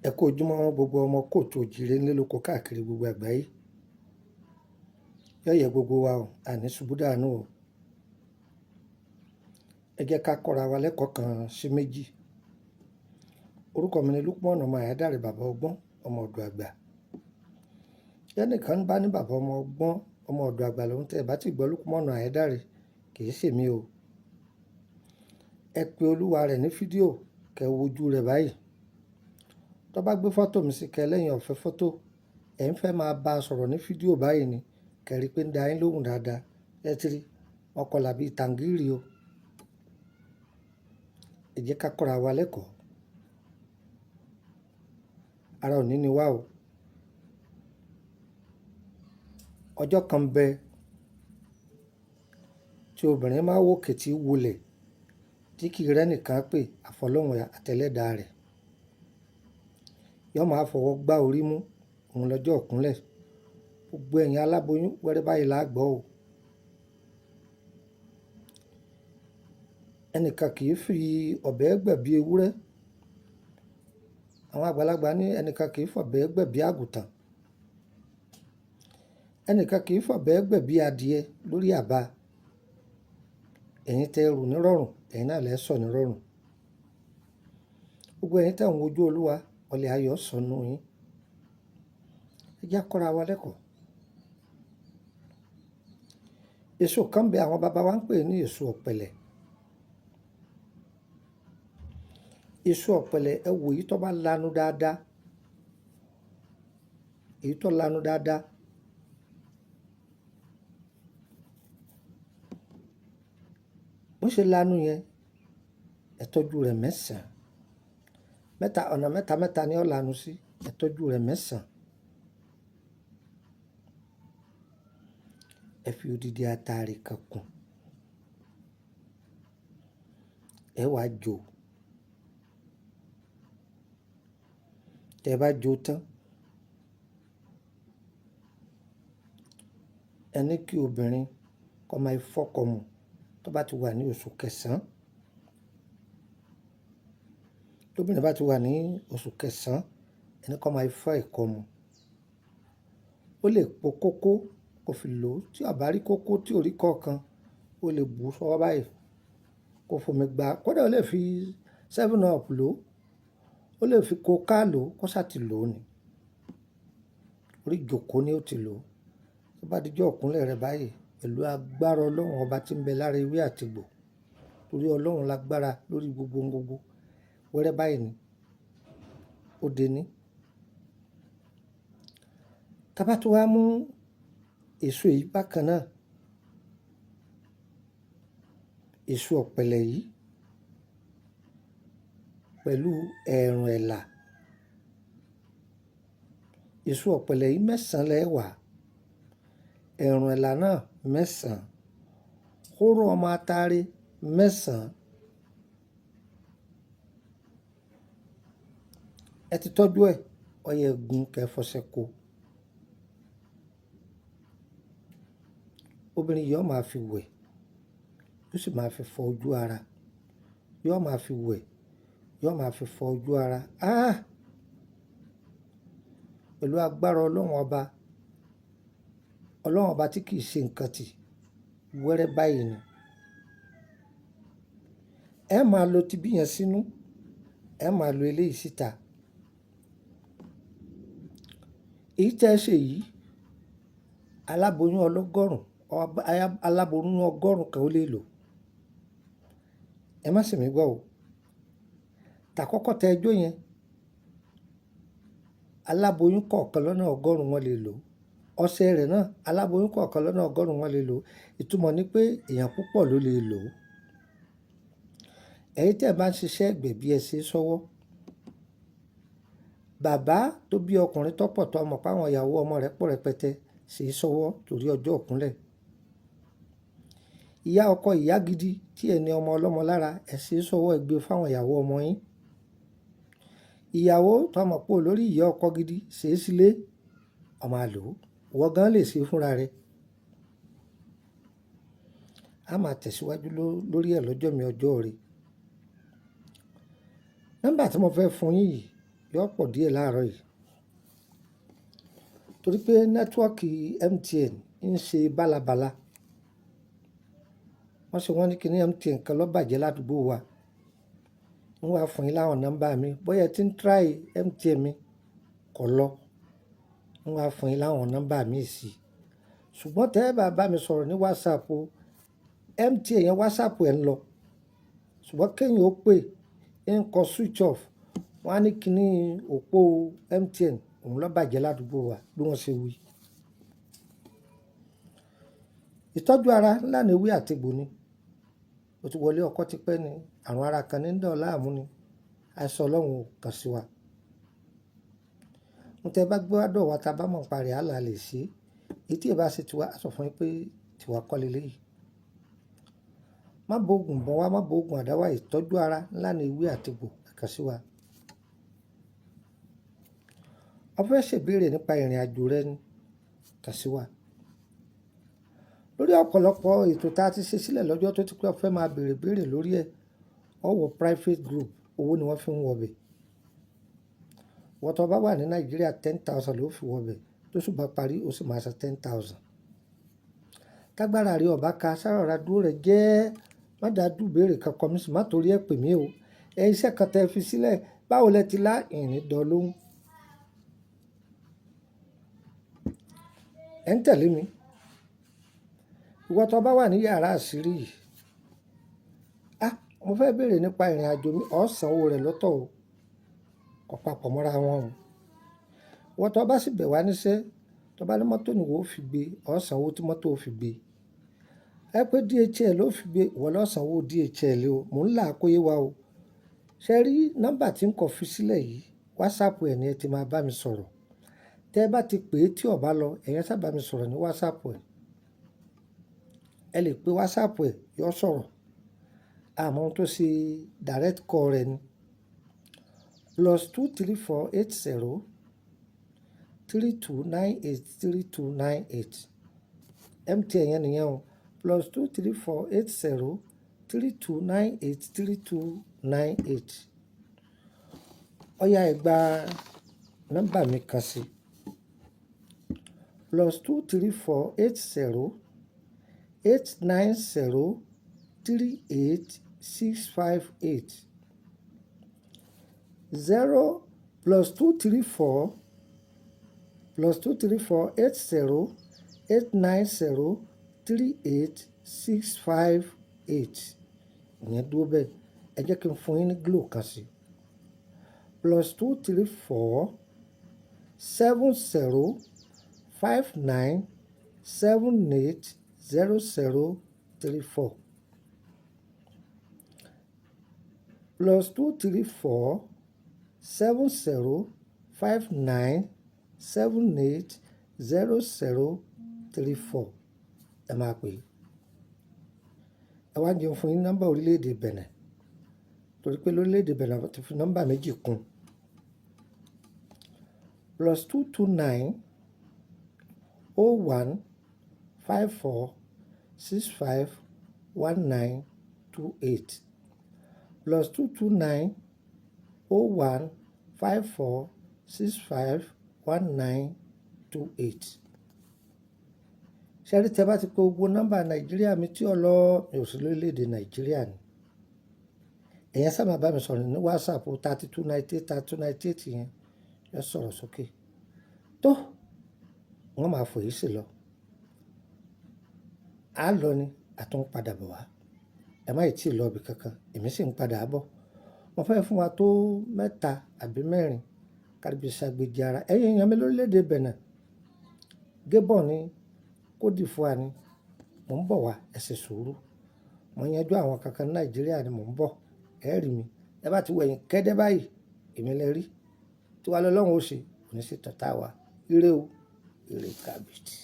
Ẹ kú ojúmọ́ gbogbo ọmọ kóòtù òjìrè nílé lóko káàkiri gbogbo àgbáyé. Yóò yẹ gbogbo wa o, àní ṣubú dànù o. Ẹ jẹ́ ká kọ́ra wa lẹ́kọ̀ọ́ kan sí méjì. Orúkọ mi ni Lukman ọmọ Àyádáre bàbá ọgbọ́n, ọmọ ọ̀dọ̀ àgbà. Ẹnìkan bá ní bàbá ọmọ ọgbọ́n, ọmọ ọ̀dọ̀ àgbà lòun tẹ́ ẹ bá ti gbọ́ Lukman Àyádáre, kì í ṣèmi o. Ẹ pe olúwa rẹ̀ ní fídíò, kẹ́ ẹ wojú rẹ̀ báyìí. Tó bá gbé fọ́tò mi sí kẹ́ lẹ́yìn ọ̀fẹ́ fọ́tò, ẹ̀ ń fẹ́ máa bá a sọ̀rọ̀ ní fídíò báyìí ni, kẹ́ rí pé ń da yín lóhùn dáadáa. Ẹ ti rí, wọ́n kọlà bíi tàǹgìrì o. Ẹ jẹ́ ká kọ́ra wa lẹ́kọ̀ọ́. Ara òní ni wá o. Ọjọ́ kan bẹ tí obìnrin máa wòkè tí wulẹ̀ tí kì í rẹ́nìkan pé àfọlọ́hun àtẹlẹ́dàá rẹ̀. Yọ́ máa fọwọ́ gbá orí mú òun lọ́jọ́ ìkúnlẹ̀. Gbogbo ẹ̀yin aláboyún wẹ́rẹ́ báyìí là á gbọ́ o. Ẹnìkan kì í fi ọ̀bẹ gbẹ̀bí ewúrẹ́. Àwọn àgbàlagbà ní ẹnìkan kì í fọ̀bẹ gbẹ̀bí àgùntàn. Ẹnìkan kì í fọ̀bẹ gbẹ̀bí adìẹ lórí àbá. Ẹ̀yin tẹ rù nírọ̀rùn, ẹ̀yin náà lẹ sọ̀ nírọ̀rùn. Gbogbo ẹ̀yin tẹ̀ ń wojú Olúwa, ọlẹ̀ ayọ̀ sọnù yín. Ẹ jẹ́ á kọ́ra wa lẹ́kọ̀ọ́. Èso kan bẹ àwọn baba wa ń pè ní èso ọ̀pẹ̀lẹ̀. Èso ọ̀pẹ̀lẹ̀, ẹ wò èyí tó bá lanu dáadáa. Èyí tó lanu dáadáa. Bó ṣe lanu yẹn, ẹ tọ́jú rẹ̀ mẹ́sàn-án. Mẹ́ta, ọ̀nà mẹ́ta mẹ́ta ni ó lanu sí. Ẹ tọ́jú rẹ̀ mẹ́sàn-án. Ẹ fi odidi atare kan kùn. Ẹ wá jó. Tẹ bá jó tán, ẹ ní kí obìnrin kó máa fọ́kọ mu tó bá ti wà ní oṣù kẹsàn-án. Tóbìnrin bá ti wà ní oṣù kẹsàn-án, ẹ ní kó máa fọ́ ẹ̀kọ mu. Ó lè po kókó kó fi lò ó. Tí a bá rí kókó tí ò rí kọ̀ọ̀kan, ó lè bù sọ́wọ́ báyìí kó fomi gbá. Kódà ó lè fi 7 Up lò ó. Ó lè fi coca lò ó, kó sá ti lò ó ni. Orí ìjókòó ni ó ti lò ó. Tó bá di ọjọ́ ìkúnlẹ̀ rẹ̀ báyìí, pẹ̀lú agbára Ọlọ́run ọba tí ń bẹ lára ewé àti egbò. Torí Ọlọ́run lágbára lórí gbogbo ohun gbogbo. Wẹ́rẹ́ báyìí ni ó de ní. Tá bá tún wá mú èso yìí bákan náà, èso ọ̀pẹ̀lẹ̀ yìí pẹ̀lú ẹ̀rùn ẹ̀là. Èso ọ̀pẹ̀lẹ̀ yìí mẹ́sàn-án lẹ wà. Ẹ̀rùn ẹ̀là náà mẹ́sàn-án. Hóró ọmọ atare mẹ́sàn-án. Ẹ ti tọ́jú ẹ̀, ọyẹ́ gun kẹ́ fọṣẹ kó. Obìnrin yìí ó máa fi wẹ̀, yóò sì máa fi fọ ojú ara. Yóò máa fi wẹ̀, yóò máa fi fọ ojú ara. Ah! Pẹ̀lú agbára Ọlọ́run ọba, Ọlọ́run ọba tí kì í ṣe nǹkan tì, wẹ́rẹ́ báyìí ni. Ẹ máa lo ti bí yẹn sínú, ẹ máa lo eléyìí síta. Èyí tí ẹ ṣe yìí, aláboyún ọlọ́gọ́rùn, aláboyún ọgọ́rùn kan ó lè lò. Ẹ má sì mí gbọ́ o. Tàkọ́kọ́ tẹ ẹjọ́ yẹn, aláboyún kọ̀ọ̀kan lọ́nà ọgọ́rùn wọ́n lè lò. Ọṣẹ rẹ̀ náà, aláboyún kọ̀ọ̀kan lọ́nà ọgọ́rùn wọ́n lè lò. Ìtumọ̀ ni pé èèyàn púpọ̀ ló lè lò. Ẹ̀yin tí ẹ bá ń ṣiṣẹ́ ìgbẹ̀bí ẹ ṣe sọ́wọ́. Bàbá tó bí ọkùnrin tó pọ̀ tó mọ̀ pé àwọn ìyàwó ọmọ rẹ̀ pọ̀ rẹpẹtẹ ṣe sọ́wọ́ torí ọjọ́ ìkúnlẹ̀. Ìyá ọkọ ìyá gidi tí ẹ ní ọmọ ọlọ́mọ lára, ẹ ṣe sọ́wọ́ ẹ gbé fún àwọn ìyàwó ọmọ yín. Ìyàwó tó mọ̀ pé olórí ìyá ọkọ gidi ṣe sílé, ó máa lò ó. Ìwọ gan lè ṣe fúnra rẹ. A máa tẹ̀síwájú lórí ẹ̀ lọ́jọ́ mi ọjọ́ rẹ. Nọ́mbà tí mo fẹ́ fún yín yìí, Yóò pọ̀ díẹ̀ láàárọ̀ yìí. Torí pé network MTN ń ṣe bálabàla. Wọ́n ṣe wọ́n ní kí ní MTN kan ló bàjẹ́ ládùúgbò wa. Ń wá fún yín láwọn nọ́mbà mi. Bóyá ẹ ti ń try MTN mi kò lọ. Ń wá fún yín láwọn nọ́mbà mi sí. Ṣùgbọ́n tẹ́ ẹ bá bá mi sọ̀rọ̀ ní WhatsApp o, MTN yẹn WhatsApp ẹ̀ ń lọ. Ṣùgbọ́n kí ẹ̀yin ó pè, ń kọ switch off. Wọ́n á ní kí ní òpó MTN òun ló bàjẹ́ ládùúgbò wa bí wọ́n ṣe wí. Ìtọ́jú ara ńlá ni ewé àti egbò ni. O ti wọlé ọkọ tí pẹ́ ni, àrùn ara kan ní ń dà ọ́ láàmú ni. Àìsàn Ọlọ́run ò kàn sí wa. Ohun tí ẹ bá gbé wá dọ̀ wá ta bá mọ̀ nípa rẹ̀, á là lè ṣe. Èyí tí ẹ bá ṣe tiwa, a sọ fún yín pé tiwa kọ́ lé léyìí. Má bo òògùn bọ̀ wá, má bo òògùn àdáwà. Ìtọ́jú ara ńlá ni ewé àti egbò kàn sí wa. O fẹ́ ṣèbéèrè nípa ìrìnàjò rẹ ni, kàn sí wa. Lórí ọ̀pọ̀lọpọ̀ ètò tí a ti ṣe sílẹ̀ lọ́jọ́ tó ti pé o fẹ́ máa bèèrè béèrè lórí ẹ̀, ó wọ private group, owó ni wọ́n fi ń wọ bẹ̀. Ìwọ tó bá wà ní Nàìjíríà, 10,000 ló fi wọ bẹ̀. Tó sì bá parí, ó sì máa san 10,000. Tágbára rẹ ò bá ka, sára dúró rẹ jẹ́. Má dàjú béèrè kankan mi sì má torí ẹ pè mí o. Ẹ iṣẹ́ kan tẹ fi sílẹ̀, báwo lẹ ti lá ìrìn dán lóhùn. Ẹ ń tẹ̀lé mi. Ìwọ tó bá wà ní yàrá àṣírí yìí, "Á, mo fẹ́ bèèrè nípa ìrìnàjò mi", ó san owó rẹ̀ lọ́tọ̀ o. Kò papọ̀ mọ́ra wọn o. Ìwọ tó bá sì bẹ̀ wá níṣẹ́, tó bá ní mọ́tò ni ìwọ ó fi gbé, ó san owó tí mọ́tò ó fi gbé. Ẹ pé DHL ló fi gbé, ìwọ ló san owó DHL o. Mò ń là kó yé wa o. Ṣé ẹ rí nọ́mbà tí ń kọ fi sílẹ̀ yìí? WhatsApp ẹ ni ẹ ti máa bá mi sọ̀rọ̀. Tẹ́ ẹ bá ti pè é tí ò bá lọ, ẹ̀yin sá bá mi sọ̀rọ̀ ní WhatsApp ẹ. Ẹ lè pe WhatsApp ẹ, yóò sọ̀rọ̀. Àmọ́ ohun tó ṣe direct call rẹ̀ ni +234 80 3298 3298. MTN yẹn nìyẹn o. +234 80 3298 3298. Ó yá, ẹ gba nọ́mbà mi kan sí. +234 80 890 38 658. Zero +234 +234 80 890 38 658. Ìyẹn dúró bẹ́ẹ̀. Ẹ jẹ́ kí n fún yín ní Glo kan sí. +234 70 59 78 00 34. +234 70 59 78 00 34. Ẹ máa pè é. Ẹ wá jẹun fún yín nọ́mbà orílẹ̀-èdè Benin. Torí pé lórílẹ̀-èdè Benin wọ́n ti fi nọ́mbà méjì kún. +229 01 54 65 19 28. +229 01 54 65 19 28. Ṣé ẹ rí tí ẹ bá ti pe gbogbo nọ́mbà Nàìjíríà mi tí ó lọ, mi ò sí lórílẹ̀-èdè Nàìjíríà ni. Ẹ̀yin sá máa bá mi sọ̀rọ̀ ní WhatsApp 3298 3298 yẹn, yóò sọ̀rọ̀ sókè. Tó, wọ́n máa fò yìí sí lọ. A lọ ni, a tún padà bọ̀ wá. Ẹ má ì tí ì lọ ibi kankan, èmi sì ń padà bọ̀. Mo fẹ́ fún wa tó mẹ́ta àbí mẹ́rin ká bí ṣàgbéjì ara. Ẹ̀yin èèyàn mi lórílẹ̀-èdè Benin, Gabon ni, Côte d'Ivoire ni, mò ń bọ̀ wá, ẹ ṣe sùúrù. Mo yanjú àwọn kankan ní Nàìjíríà ni mò ń bọ̀. Ẹ rí mi. Ẹ bá ti wẹ̀yìn kẹ́dẹ́ báyìí, èmi lẹ rí. Tí wá lọ́lọ́run ó ṣe, kò ní sí tọ̀tá wa. Ire o, ire kàbìtì.